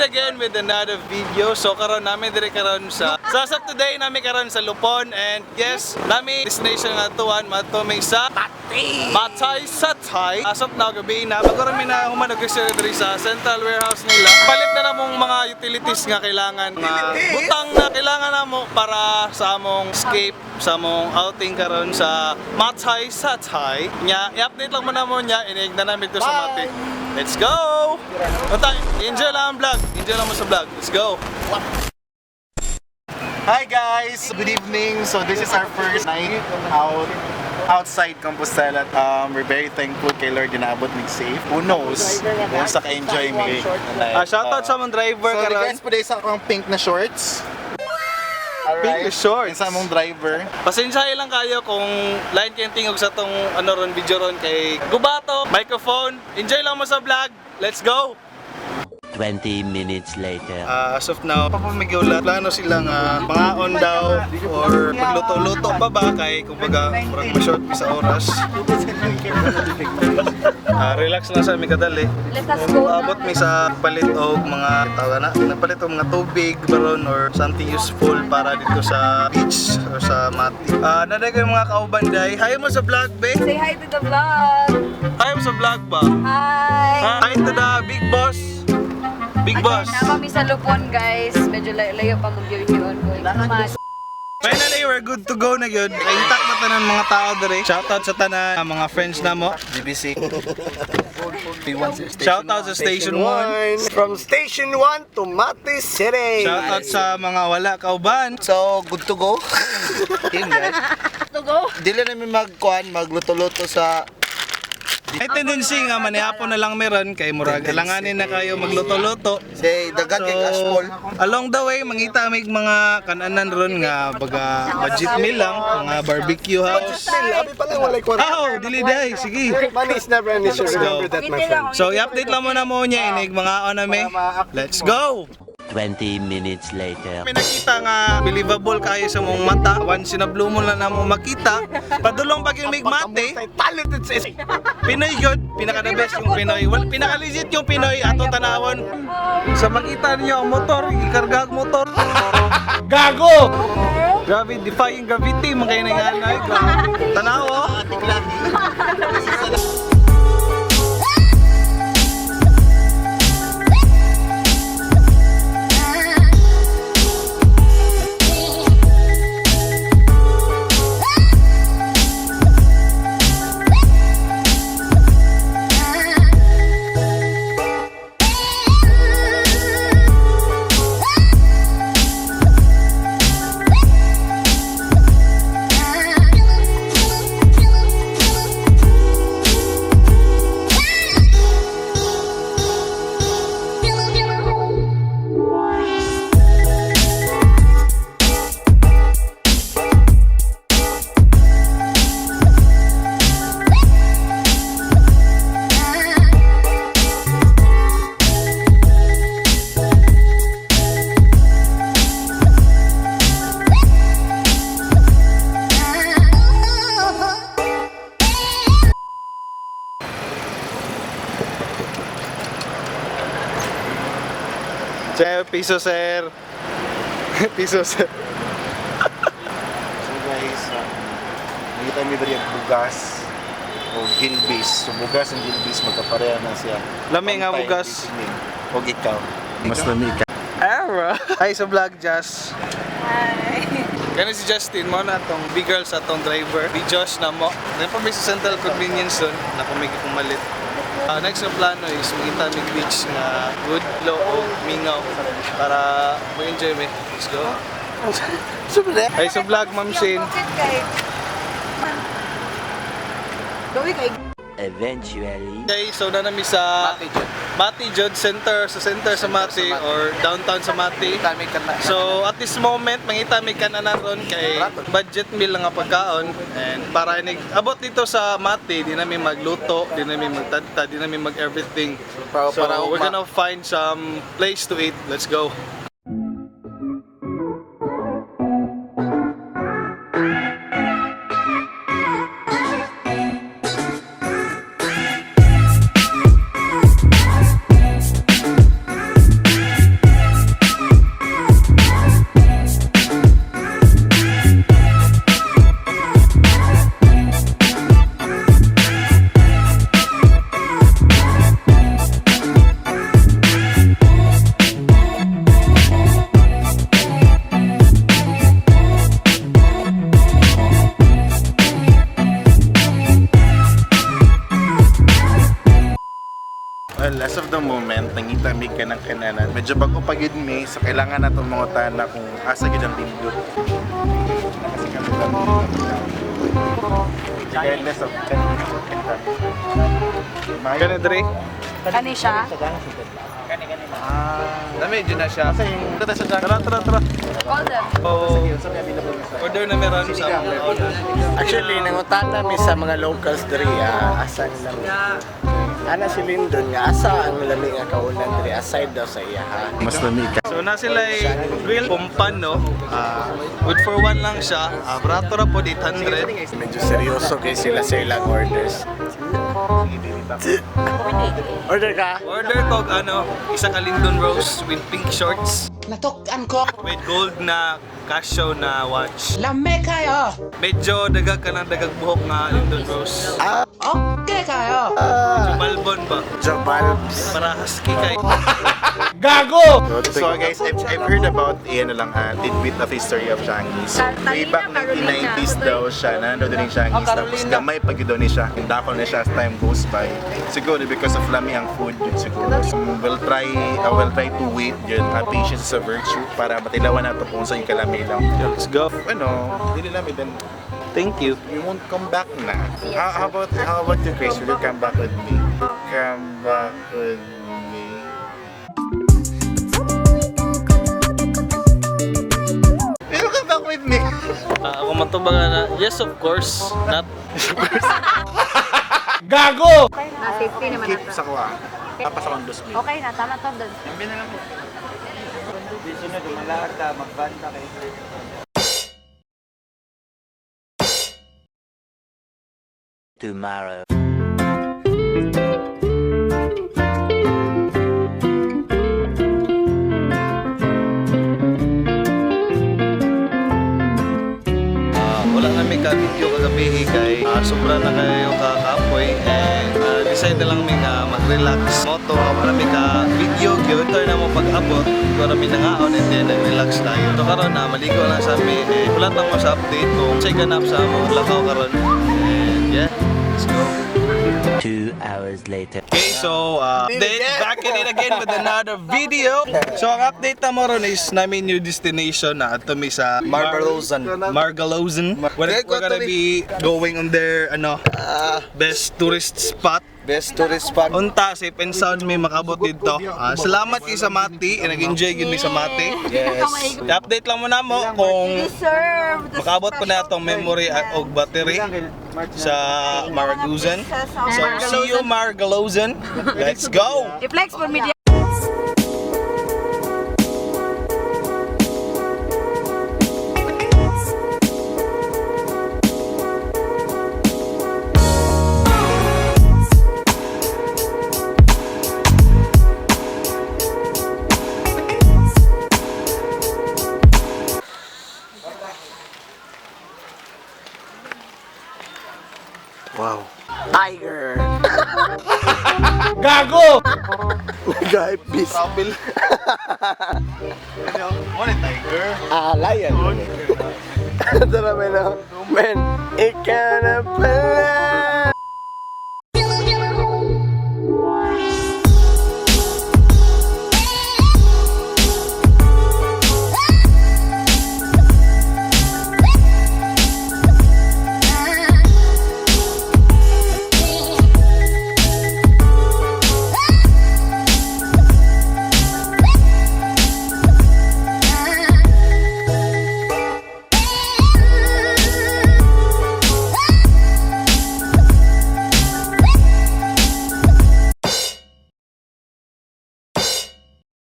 Again with another video. So karon nami diri karon sa as of today, nami karon sa Lupon and yes, nami destination nga tuan madto mi sa Matay Satay. As of now, gabi na bago ra mi na human diri sa Central Warehouse nila. Palit na namong mga utilities nga kailangan, mga butang na kailangan namo para sa among escape, sa among outing karon sa Matay Satay. Nya, i-update lang mo namo nya inig na namin to sa Mati. Let's go! Unta, enjoy lang ang vlog. Enjoy lang mo sa vlog. Let's go! Hi guys! Good evening. So this is our first night out outside Compostela. We're very thankful kay Lord ginaabot mig safe. Who knows kung sa ka-enjoy mi. Ah, shoutout sa among driver So karon. Guys, po sa akong pink na shorts. Pink na shorts. Yung sa among driver. Pasensya lang kayo kung line kayong tingog sa tong ano ron, video ron kay Gubato, microphone. Enjoy lang mo sa vlog. Let's go! 20 minutes later. Ah, as of now, papamigula. Plano sila nga mga on daw or magluto-luto pa ba kay kumbaga murag ma-short mi sa oras. Ah, relax lang sa mi kadali. Let us go na. Abot mi sa palit og mga tawag na, nagpalit og mga tubig baron or something useful para dito sa beach or sa Mati. Ah, naday ko yung mga kauban day. Hi mo sa vlog, be. Say hi to the vlog. Hi mo sa vlog ba? Hi. Hi to the big boss. Big boss. Na kami sa Lupon, guys. Medyo layo pa mag-yun. Going to Mat. Finally, we're good to go na yun. Intact na tanan mga tao dere. Shoutout sa tanan mga friends na mo. GBC. Shoutout sa Station 1. From Station 1 to Mati City. Shoutout sa mga wala kauban. So, good to go. Yun, guys. To go. Dili namin magkuan, magluto-luto sa May tendency nga manihapon na lang meron kay murag alanganin na kayo magluto-luto. Say, dagan kay Ashpol. Along the way, mangita mig mga kananan ron nga baga budget meal lang, mga barbecue house. Still, abi pa lang walay kwarta. Oh, dili day, sige. Money is never an issue. Let's go. Remember that, my friend. So, i-update lang muna mo niya inig mga on mi. Let's go. 20 minutes later. May nakita nga believable kayo sa mong mata. Once in a blue moon lang na mo makita. Padulong pag yung migmate. Talented sa Pinoy yun. Pinaka the best yung Pinoy. Well, pinaka legit yung Pinoy atong tanawon. Sa makita niyo ang motor, ikarga ang motor. Gago! Grabe, defying gravity mga kayo nanganay. Tanaw oh. Sir, piso sir. Piso sir. So guys, nakita mi diri ang bugas o gilbis. So bugas and gilbis magkapareha na siya. Lami nga Pantay, bugas. seasoning. Og ikaw. Mas lami ka. Era. Hi sa vlog, Jazz. Hi. Kani si Justin mo na atong big girl sa atong driver. Di Josh na mo. Then pa may sa Central Convenience dun na kami pumalit. Ah, next na plano is mangita mig beach nga good low o mingaw para mag-enjoy mi. Let's go. Hi sa vlog, Ma'am Shane. Gawi kay Eventually. Okay, so na nami sa Mati Jod Center, sa center sa Mati or downtown sa Mati. So at this moment, mangita may kananan ron kay budget meal lang ang pagkaon and para inig abot dito sa Mati, di namin magluto, di namin magtadta, di namin mag everything. So we're gonna find some place to eat. Let's go. Medyo bago pa gid mi, so kailangan nato mangutan na kung asa gid ang lindot. Kasi kami lang. Regardless of Kani dre. Kani siya? Dami dyan na siya. Tara, tara, tara. Call them. Oh, order na meron sa mga order. Actually, nangutana mi sa mga locals diri asa ang lami. Ana si Lindon nga asa ang lami nga kaunan diri aside daw sa iya ha. Mas lami ka. So na sila ay grill pumpan, no? Good for one lang siya. Barato ra po, 800. Medyo seryoso kay sila sa ilang orders. Order ka? Order ko ano, isa ka Lindon Rose with pink shorts. Natukan ko. With gold na Casio na watch. Lame kayo. Medyo dagag ka ng dagag buhok nga Lindon Rose. Okay kayo. Balbon ba? Jabalbs. Para husky kay. So guys, I've heard about ano lang ha, tidbit of history of Changi. So way back 1990s daw siya, nandun din yung Changi. Tapos gamay pag daw ni siya, dako na siya as time goes by. Siguro because of lami ang food yun siguro. So, we'll try to wait yun. Patience is a virtue para matilawan nato kung sa yung kalami lang. Let's go. Ano, dili lami then Thank you. you won't come back na. How about you, Chris? Will you come back with me? Come back with me. Will you come back with me? Ako matubang na, yes of course. Not Na safety naman Keep nato. sa kuha. Tapos akong 2,000. Okay na, tama to. Dun. Tomorrow. Wala namin ka video kagabi kay sobra na kayo kakapoy and decide na lang mi nga mag-relax moto wala mi ka video gyud ito na mo pag-abot ko na mi nangaon and then nag-relax tayo so karon na maligo lang sa mi eh, wala ta mo sa update kung say ganap sa among lakaw karon and yeah, let's go. 2 hours later. Okay, so update back in it again with another video. So ang update na mo ron is namin new destination na ato mi sa Marbalozan. Margalozan. We're gonna be going on their ano best tourist spot. Best tourist spot. Unta safe and sound may makabot dito. Salamat kay sa Mati, nag-enjoy gyud mi sa Mati. Yes. I-update lang mo na mo kung Deserve the makabot po na itong memory at og battery sa Maraguzan. So see you Margalozan. Let's go. I-flex for media. Tiger. Gago! Nag-hype beast. Travel. Ano, tiger? Ah, lion. Tara, men. Oh. Men,